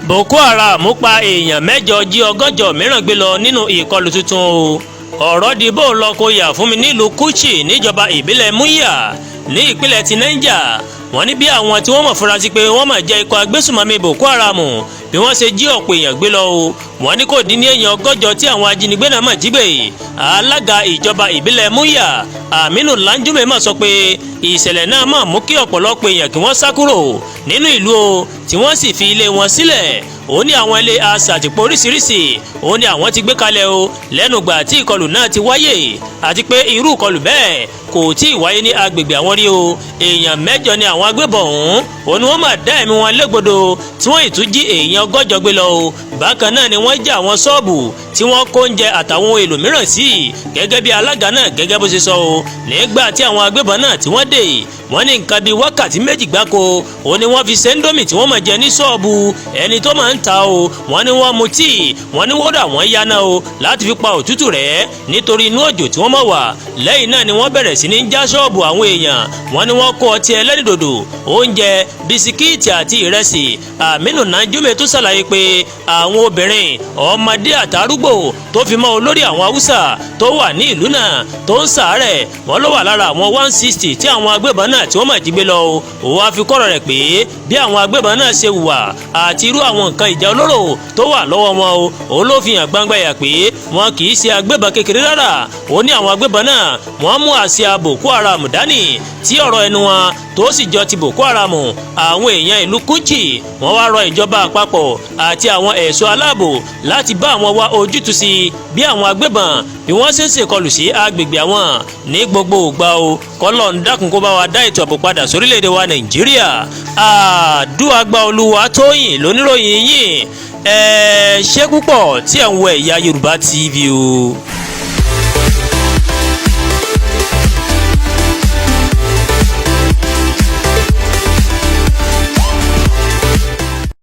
Boko Haram pa èèyàn 8, jí 160 mìíràn gbé lọ nínú ìkọlù tuntun o. Ọ̀rọ̀ di bó lọ kó yà fún mi nílùú Kuchi, níjọba ìbílẹ̀ Munya, ní ìpínlẹ̀ ti Niger. Wọ́n ní bí àwọn tí wọ́n mọ̀ fura sí pé wọ́n mọ̀ jẹ́ ikọ̀ agbésùnmọ̀mí Boko Haram, bí wọ́n ṣe jí ọ̀pọ̀ èèyàn gbé lọ o. Wọ́n ní kò dín ní èèyàn 160 tí àwọn ajínigbé náà mọ̀ jí gbé. Alága ìjọba ìbílẹ̀ Munya, Aminu Lanjume, mọ̀ sọ pé ìṣẹ̀lẹ̀ náà mọ̀ mú kí ọ̀pọ̀lọpọ̀ èèyàn kí wọ́n sá kúrò nínú ìlú o, tí wọ́n sì fi ilé wọn sílẹ̀. Ó ní àwọn ilé aṣàtìpó oríṣiríṣi ó ní àwọn ti gbé kalẹ̀ o lẹ́nugbà tí ìkọlù náà ti wáyè, àti pé irú ìkọlù bẹ́ẹ̀ kò tí ì wáyé ní agbègbè àwọn rí o. Èèyàn 8 ni àwọn agbébọn ọ̀hún òun ni wọ́n máa dá ẹ̀mí wọn légbodò, tí wọ́n ì tún jí èèyàn 160 gbé lọ o. Bákan náà ni wọ́n já àwọn ṣọ́ọ̀bù tí wọ́n kó oúnjẹ àtàwọn ohun èlò mìíràn sí, gẹ́gẹ́ bí alága náà gẹ́gẹ́ bó ṣe sọ o. Nígbà tí àwọn agbébọn náà tí wọ́n dé, wọ́n ní nǹkan bíi wákàtí 2 gbáko òun ni wọ́n fi ṣe Indomie tí wọ́n máa jẹ ní ṣọ́ọ̀bù ẹni tó máa ń ta o. Wọ́n ní wọ́n mu tíì, wọ́n ní wọ́dà wọ́n yáná o láti fi pa òtútù rẹ̀ nítorí inú òjò tí wọ́n mọ̀ wà. Lẹ́yìn náà ni wọ́n bẹ̀rẹ̀ sí ní já ṣọ́ọ̀bù àwọn èèyàn. Wọ́n ní wọ́n kó ọtí ẹlẹ́rìndòdò, oúnjẹ, bisikíìtì àti ìrẹsì. Aminu Nanjume tún ṣàlàyé pé àwọn obìnrin, ọmọdé àtàrúgbò, tó fi mọ́ olórí àwọn Haúsá tó wà ní ìlú náà tó ń ṣàárẹ̀, wọ́n ló wà lára àwọn 160 tí àwọn agbébọn náà tí wọ́n máa jí gbé lọ o. Òun á fi kọ́rọ̀ rẹ̀ pé bí àwọn agbébọn náà ṣe hùwà àti irú àwọn nǹkan ìjà olóró tó wà lọ́wọ́ wọn o, òun ló fi hàn gbangba yà pé wọn kì í ṣe agbébọn kékeré rárá. Ó ní àwọn agbébọn náà, wọ́n mú àsíá Boko Haram dání, tí ọ̀rọ̀ ẹnu wọn tó sì jọ ti Boko Haram. Àwọn èèyàn ìlú Kuchi, wọ́n wá rọ ìjọba àpapọ̀ àti àwọn ẹ̀ṣọ́ aláàbò láti bá àwọn wá ojútùú sí bí àwọn agbébọn bí wọ́n ṣe ń ṣèkọlù sí agbègbè àwọn ní gbogbo ìgbà o. Kọ́lọ́un dákun kó bá wa dá ètò ààbò padà sórílẹ̀-èdè wa Nàìjíríà. Àdúrà gba. Olúwa Tóyìn lóníròyìn yìí. Ẹ ṣé púpọ̀ tí ẹ̀ ń wo Ẹ̀yà Yorùbá TV o.